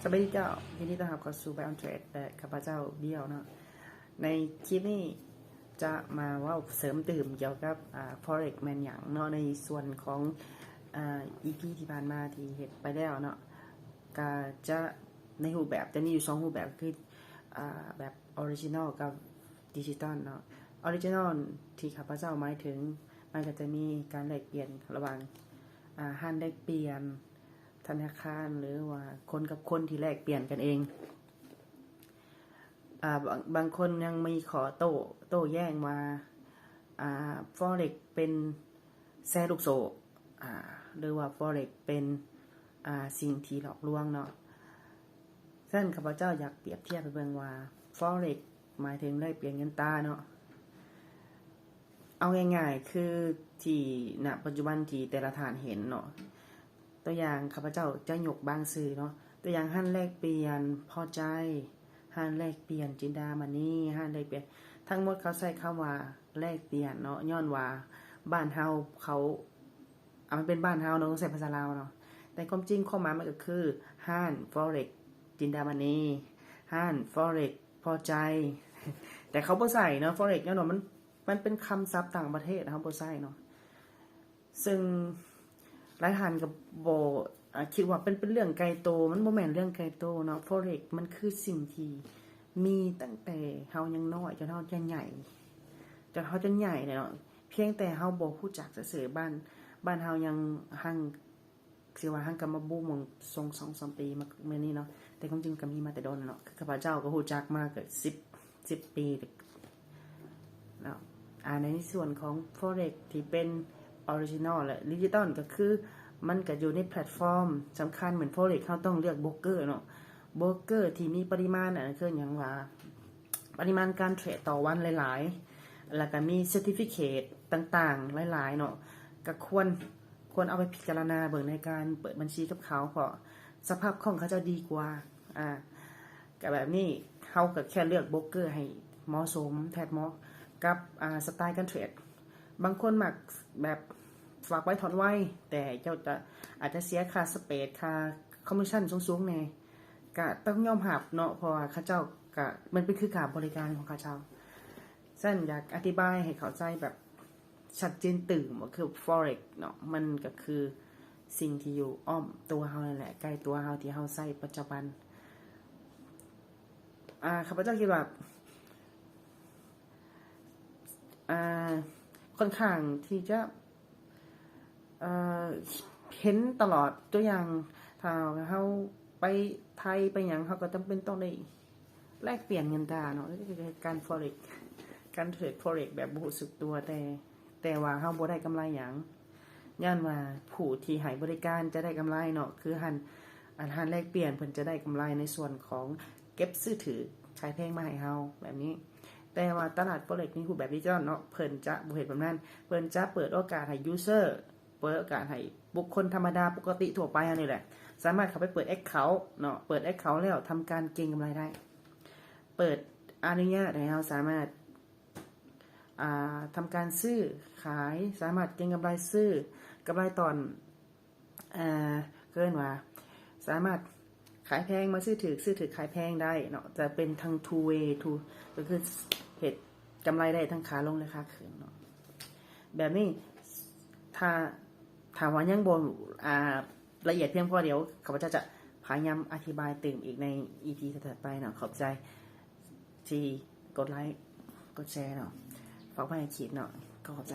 ສະບາຍດີເຈົ້າ, ຍິນດີຕ້ອນຮັບເຂົ້າສູ່ Buy on Trade ແລະ ຂ້າພະເຈົ້າ ບ້ຽວ ເນາະ. ໃນຄລິບນີ້ຈະມາເວົ້າເສີມຕື່ມກ່ຽວກັບ ອ່າ Forex ແມ່ນຫຍັງເນາະ, ໃນສ່ວນຂອງ ອ່າ ອີພີທີ່ຜ່ານມາທີ່ເຮັດໄປແລ້ວເນາະ, ກະຈະໃນຮູບແບບ ຈະມີຢູ່ສອງຮູບແບບ ຄື ອ່າ ແບບ Original ກັບ Digital ເນາະ. Original ທີ່ຂ້າພະເຈົ້າໝາຍເຖິງ ມັນກະຈະມີການແລກປ່ຽນລະຫວ່າງ ອ່າ ຮ້ານແລກປ່ຽນ ທະນາຄານ ຫຼືວ່າຄົນກັບຄົນທີ່ແລກປ່ຽນກັນເອງ. ອ່າ ບາງ ບາງຄົນຍັງມີຂໍ້ໂຕ້ ໂຕ້ແຍ້ງວ່າ ອ່າ Forex ເປັນແຊລູກໂສ້ ອ່າ ຫຼືວ່າ Forex ເປັນ ອ່າ ສິ່ງທີ່ຫຼອກລວງເນາະ. ສະນັ້ນ ຂ້າພະເຈົ້າຢາກປຽບທຽບໃຫ້ເບິ່ງວ່າ Forex ໝາຍເຖິງແລກປ່ຽນເງິນຕາເນາະ. ເອົາງ່າຍໆ ຄືທີ່ ນະ ປັດຈຸບັນທີ່ແຕ່ລະທ່ານເຫັນເນາະ, ຕົວຢ່າງ ຂ້າພະເຈົ້າຈະຍົກບາງຊື່ເນາະ, ຕົວຢ່າງຮ້ານແລກປ່ຽນພໍໃຈ, ຮ້ານແລກປ່ຽນຈິນດາມະນີ, ຮ້ານແລກປ່ຽນ ທັງໝົດເຂົາໃຊ້ຄຳວ່າແລກປ່ຽນເນາະ, ຍ້ອນວ່າບ້ານເຮົາເຂົາ ອ່າ ມັນເປັນບ້ານເຮົາເນາະ, ຕ້ອງໃຊ້ພາສາລາວເນາະ, ແຕ່ຄວາມຈິງຄວາມໝາຍມັນກໍຄືຮ້ານ Forex ຈິນດາມະນີ, ຮ້ານ Forex ພໍໃຈ, ແຕ່ເຂົາບໍ່ໃຊ້ເນາະ Forex ຍ້ອນວ່າມັນ ມັນເປັນຄຳສັບຕ່າງປະເທດ ເຮົາບໍ່ໃຊ້ເນາະ. ເຊິ່ງຫຼາຍທ່ານກໍບໍ່ ອ່າ ຄິດວ່າເປັນ ເປັນເລື່ອງໄກໂຕ, ມັນບໍ່ແມ່ນເລື່ອງໄກໂຕເນາະ. Forex ມັນຄືສິ່ງທີ່ມີຕັ້ງແຕ່ເຮົາຍັງນ້ອຍ ຈົນເຮົາຈະໃຫຍ່ ຈົນເຮົາຈະໃຫຍ່ເລີຍເນາະ, ພຽງແຕ່ເຮົາບໍ່ຮູ້ຈັກຊື່ໆ. ບ້ານ ບ້ານເຮົາຍັງຮັ່ງ ຖືວ່າຮັ່ງກັບມາບູມຊ່ວງສອງສາມປີມາ ມານີ້ເນາະ, ແຕ່ຄວາມຈິງກໍມີມາແຕ່ດົນເນາະ, ຄືຂ້າພະເຈົ້າກໍຮູ້ຈັກມາເກືອບສິບ ສິບປີເນາະ. ອ່າ ໃນສ່ວນຂອງ Forex ທີ່ເປັນ Original ແລະ Digital ກໍຄືມັນກໍຢູ່ໃນແພລດຟອມສຳຄັນ. ເໝືອນ Forex ເຮົາຕ້ອງເລືອກໂບຣກເກີເນາະ, ໂບຣກເກີທີ່ມີປະລິມານ ອັນນັ້ນຄືຫຍັງວ່າ ປະລິມານການເທຣດຕໍ່ວັນຫຼາຍໆ ແລ້ວກໍມີ Certificate ຕ່າງໆຫຼາຍໆເນາະ, ກໍຄວນ ຄວນເອົາໄປພິຈາລະນາເບິ່ງໃນການເປີດບັນຊີກັບເຂົາ ເພາະສະພາບຄ່ອງເຂົາເຈົ້າດີກວ່າ. ອ່າ ກໍແບບນີ້ ເຮົາກໍແຄ່ເລືອກໂບຣກເກີໃຫ້ເໝາະສົມ ແທດເໝາະກັບ ອ່າ ສະໄຕລ໌ການເທຣດ. ບາງຄົນມັກແບບຝາກໄວຖອນໄວ ແຕ່ເຈົ້າຈະ ອາດຈະເສຍຄ່າ spread ຄ່າ commission ສູງໆແດ່, ກະຕ້ອງຍອມຮັບເນາະ ເພາະວ່າເຂົາເຈົ້າກະ ມັນເປັນຄືຄ່າບໍລິການຂອງເຂົາເຈົ້າ. ສະນັ້ນຢາກອະທິບາຍໃຫ້ເຂົ້າໃຈແບບຊັດເຈນຕື່ມ ກໍຄື Forex ເນາະ, ມັນກໍຄືສິ່ງທີ່ຢູ່ອ້ອມຕົວເຮົານັ້ນແຫຼະ, ໃກ້ຕົວເຮົາທີ່ເຮົາໃຊ້ປັດຈຸບັນ. ອ່າ ຂ້າພະເຈົ້າຄິດວ່າ ອ່າ ຄ່ອນຂ້າງທີ່ຈະ ເອີ ເຫັນຕະຫຼອດ. ຕົວຢ່າງ ຖ້າເຮົາໄປໄທໄປຫຍັງ ເຮົາກໍຈຳເປັນຕ້ອງໄດ້ແລກປ່ຽນເງິນຕາເນາະ, ການ Forex ການເທຣດ Forex ແບບບໍ່ຮູ້ສຶກຕົວ, ແຕ່ ແຕ່ວ່າເຮົາບໍ່ໄດ້ກຳໄລຫຍັງ, ຍ້ອນວ່າຜູ້ທີ່ໃຫ້ບໍລິການຈະໄດ້ກຳໄລເນາະ, ຄືຮ້ານ ອັນຮ້ານແລກປ່ຽນເພິ່ນຈະໄດ້ກຳໄລໃນສ່ວນຂອງເກັບຊື້ຖືກຂາຍແພງມາໃຫ້ເຮົາແບບນີ້. ແຕ່ວ່າຕະຫຼາດ Forex ໃນຮູບແບບ Digital ເນາະ ເພິ່ນຈະບໍ່ເຮັດແບບນັ້ນ, ເພິ່ນຈະເປີດໂອກາດໃຫ້ user ເປີດໂອກາດໃຫ້ບຸກຄົນທຳມະດາປົກກະຕິທົ່ວໄປເຮົານີ້ແຫຼະ ສາມາດເຂົ້າໄປເປີດ account ເນາະ, ເປີດ account ແລ້ວທຳການເກັງກຳໄລໄດ້, ເປີດອະນຸຍາດໃຫ້ເຮົາສາມາດ ອ່າ ທຳການຊື້ຂາຍ, ສາມາດເກັງກຳໄລຊື້ ກຳໄລຕອນ ອ່າ ເອີ້ນວ່າສາມາດຂາຍແພງມາຊື້ຖືກ, ຊື້ຖືກຂາຍແພງໄດ້ເນາະ, ຈະເປັນທັງ two way two ກໍຄືເຮັດກຳໄລໄດ້ທັງຂາລົງ ແລະ ຂາຂຶ້ນເນາະ. ແບບນີ້ ຖ້າ ຖ້າວ່າຍັງບໍ່ ອ່າ ລະອຽດພຽງພໍ, ດຽວຂ້າພະເຈົ້າຈະພະຍາຍາມອະທິບາຍຕື່ມອີກໃນ ອີພີ ຖັດໆໄປເນາະ. ຂອບໃຈທີ່ກົດໄລ ກົດແຊເນາະ, ຝາກໄວ້ໃຫ້ຄິດເນາະ, ກໍຂອບໃຈ.